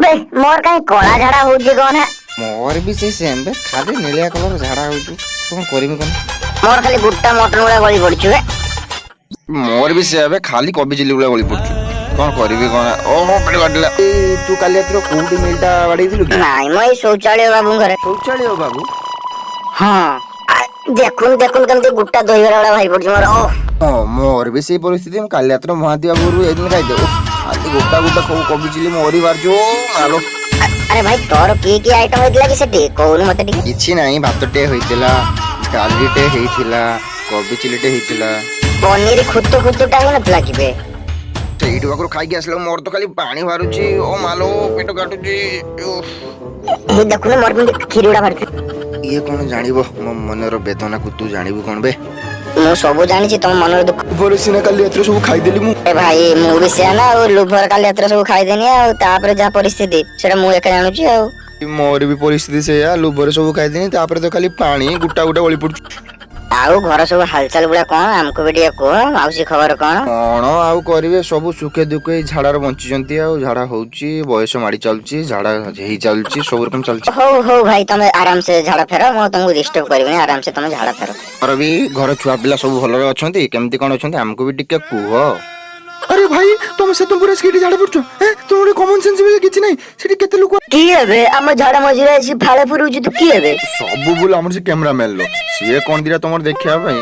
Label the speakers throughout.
Speaker 1: ବେ, ମୋର କାଇଁ କଳା ଝାଡା ହଉଛି କଣ?
Speaker 2: ମୋର ବି ସେଇ ସେମ୍ ବେ, ଖାଲି ନୀଳିଆ କଲର ଝାଡା ହଉଛି। କଣ କରିବି କଣ?
Speaker 1: ମୋର ଖାଲି ଗୋଟା ମଟନ ଗୁଡା ଗଳି ପଡୁଛି ବେ।
Speaker 2: ମୋର ବି ସେୟା ବେ, ଖାଲି କୋବି ଚିଲି ଗୁଡା ଗଳି ପଡୁଛି। କଣ କରିବି କଣ? ଓହୋ, ପେଟ କାଟିଲା। ଏଇ, ତୁ କାଲି ରାତିରେ କୋଉଠି ମିଲଟା ବାଡେଇଥିଲୁ କି?
Speaker 1: ନାଇଁ, ମୁଁ ଏଇ ଶୌଚାଳୟ ବାବୁଙ୍କ ଘରେ।
Speaker 2: ଶୌଚାଳୟ ବାବୁ?
Speaker 1: ହଁ, ଦେଖୁନ ଦେଖୁନ, କେମିତି ଗୋଟା ଦହିବରା ଗୁଡା ବାହାରି ପଡୁଛି ମୋର। ଓ।
Speaker 2: ହଁ, ମୋର ବି ସେଇ ପରିସ୍ଥିତି। ମୁଁ କାଲି ରାତିରେ ମହାନ୍ତି ବାବୁ ଘରକୁ ଯାଇଥିଲି ଖାଇତେ। ଓ, ଖାଲି ଗୋଟା ଗୋଟା କୋବି ଚିଲି ମୋରି ବାହାରୁଛି। ଓ ମାଲୋ।
Speaker 1: ଆରେ ଭାଇ, ତୋର କି କି ଆଇଟମ ହେଇଥିଲା କି ସେଠି? କହୁନୁ ମତେ ଟିକେ।
Speaker 2: କିଛି ନାହିଁ, ଭାତଟେ ହେଇଥିଲା, ଡାଲିଟେ ହେଇଥିଲା, କୋବି ଚିଲିଟେ ହେଇଥିଲା।
Speaker 1: ପନିର ଖୁତୁ ଖୁତୁଟା ହେଇନଥିଲା କି ବେ?
Speaker 2: ସେଇଠୁ ପାଖରୁ ଖାଇକି ଆସିଲା, ମୋର ତ ଖାଲି ପାଣି ବାହାରୁଛି। ଓ ମାଲୋ, ପେଟ କାଟୁଛି, ଉଫ୍।
Speaker 1: ଏଇ ଦେଖୁନୁ, ମୋର କେମିତି କ୍ଷୀରି ଗୁଡା ବାହାରୁଛି।
Speaker 2: ଇଏ କଣ ଜାଣିବ ମୋ ମନର ବେଦନାକୁ? ତୁ ଜାଣିବୁ କଣ ବେ?
Speaker 1: ମୁଁ ସବୁ ଜାଣିଛି ତମ ମନର ଦୁଃଖ।
Speaker 2: ଉପରେ ସିନା କାଲି ରାତିରେ ସବୁ ଖାଇଦେଲି ମୁଁ।
Speaker 1: ଏ ଭାଇ, ମୁଁ ବି ସେୟା ନା ଆଉ। ଲୋଭରେ କାଲି ରାତିରେ ସବୁ ଖାଇଦେନି, ଆଉ ତାପରେ ଯାହା ପରିସ୍ଥିତି ସେଟା ମୁଁ ଏକା ଜାଣୁଛି ଆଉ।
Speaker 2: ମୋର ବି ପରିସ୍ଥିତି ସେଇଆ। ଲୋଭରେ ସବୁ ଖାଇଦେନି, ତାପରେ ତ ଖାଲି ପାଣି ଗୋଟା ଗୋଟା ଗଳି ପଡୁଛି।
Speaker 1: ଆଉ ଘର ସବୁ ହାଲଚାଲ ଗୁଡା କଣ? ଆମକୁ ବି ଟିକେ କୁହ। ମାଉସୀ ଖବର କଣ?
Speaker 2: କଣ ଆଉ କରିବେ, ସବୁ ସୁଖେ ଦୁଃଖେ ଏଇ ଝାଡାରେ ବଞ୍ଚିଛନ୍ତି। ଆଉ ଝାଡା ହଉଛି, ବୟସ ମାଡି ଚାଲୁଛି, ଝାଡା ହେଇ ଚାଲୁଛି, ସବୁ ରକମ ଚାଲୁଛି।
Speaker 1: ହଉ ହଉ ଭାଇ, ତମେ ଆରାମସେ ଝାଡା ଫେର। ମୁଁ ତମକୁ ଡିଷ୍ଟର୍ବ କରିବିନି। ଆରାମସେ ତମେ ଝାଡା ଫେର।
Speaker 2: ଘର ବି, ଘର ଛୁଆ ପିଲା ସବୁ ଭଲରେ ଅଛନ୍ତି? କେମିତି କଣ ଅଛନ୍ତି, ଆମକୁ ବି ଟିକେ କୁହ। ଆରେ ଭାଇ, ତମେ ସେ ପୁରା ସେଠି ଝାଡା ପଡୁଛ? ତମର କମନ ସେନ୍ସ ବି କିଛି ନାହିଁ। ସେଠି କେତେ ଲୋକ।
Speaker 1: କିଏ ଏବେ ଆମ ଝାଡା ମଝିରେ ଆସି ଫାଳେ ପୁରଉଛି? ତୁ କିଏ ଏବେ?
Speaker 2: ସବୁ ଭୁଲ ଆମର ସେ କ୍ୟାମେରାମ୍ୟାନ ର। ସିଏ କଣ ଦିଟା ତମର ଦେଖିବା ପାଇଁ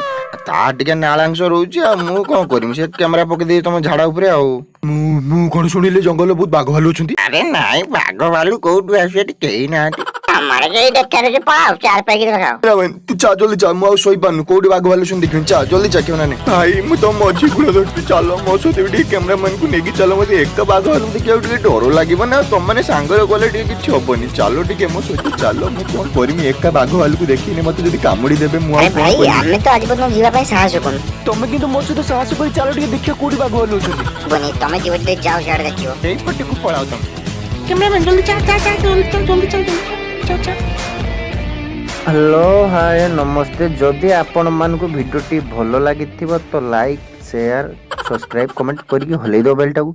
Speaker 2: ତା ଟିକେ ନାଳାଂଶ ରହୁଛି, ଆଉ ମୁଁ କଣ କରିବି? ସେ କ୍ୟାମେରା ପକେଇ ଦେଇଛି ତମ ଝାଡା ଉପରେ। ଆଉ ମୁଁ କଣ ଶୁଣିଲି, ଜଙ୍ଗଲରେ ବହୁତ ବାଘ ଭାଲୁ ଅଛନ୍ତି। ଆରେ ନାଇଁ, ବାଘ ଭାଲୁ କୋଉଠୁ ଆସିବେ? ଏଠି କେହି ନାହାନ୍ତି।
Speaker 1: ଆମର କେହି ଦେଖା ଦେଖି, ପଳାଅ ଚାର ପାଇକି ଦେଖାଅ।
Speaker 2: ତୁ ଚା, ଜଲ୍ଦି ଚା। ମୁଁ ଆଉ ଶୋଇପାରୁନି। କୋଉଠି ବାଘ ଭାଲୁ ଅଛନ୍ତି ଦେଖିବି। ଚା, ଜଲ୍ଦି ଚା। କେଉଁ ନାଇଁ ଭାଇ, ମୁଁ ତ ମଝି କୂଳ ଧରୁଛି। ଚାଲ, ମୋ ସହିତ ବି ଟିକେ କ୍ୟାମେରାମ୍ୟାନକୁ ନେଇକି ଚାଲ। ମତେ ଏକ ବାଘ ଭାଲୁ ଦେଖିବାକୁ ଟିକେ ଡର ଲାଗିବ ନା, ତମମାନେ ସାଙ୍ଗରେ ଗଲେ ଟିକେ କିଛି ହବନି। ଚାଲ, ଟିକେ ମୋ ସହିତ ଚାଲ। ମୁଁ କଣ କରିମି ଏକା? ବାଘ ଭାଲୁକୁ ଦେଖିନି, ମତେ ଯଦି କାମୁଡି ଦେବେ ମୁଁ ଆଉ
Speaker 1: ଆରେ
Speaker 2: କଣ
Speaker 1: ଭାଇ,
Speaker 2: କରିବି?
Speaker 1: ଆମେ ତ ଆଜି ପର୍ଯ୍ୟନ୍ତ ଯିବା ପାଇଁ ସାହସ କରୁନୁ।
Speaker 2: ତମେ କିନ୍ତୁ ମୋ ସହିତ ସାହସ କରି ଚାଲ, ଟିକେ ଦେଖିବା କୋଉଠି ବାଘ ଭାଲୁ ଅଛନ୍ତି।
Speaker 1: ବନି, ତମେ ଯିବ ଯଦି ଯାଅ, ସିଆଡେ ଦେଖିବ।
Speaker 2: ଏଇପଟକୁ ପଳାଅ ତମେ।
Speaker 3: କ୍ୟାମେରାମ୍ୟାନ୍, ଜଲ୍ଦି ଚା ଚା ଚା, ଜଲ୍ଦି ଚା, ଜଲ୍ଦି ଚା, ଜଲ୍ଦି ଚା ଚା।
Speaker 4: ହ୍ୟାଲୋ, ହାଏ, ନମସ୍ତେ। ଯଦି ଆପଣମାନଙ୍କୁ ଭିଡ଼ିଓଟି ଭଲ ଲାଗିଥିବ ତ ଲାଇକ୍, ସେୟାର, ସବସ୍କ୍ରାଇବ୍, କମେଣ୍ଟ କରିକି ହଲେଇ ଦେବ ବେଲଟାକୁ।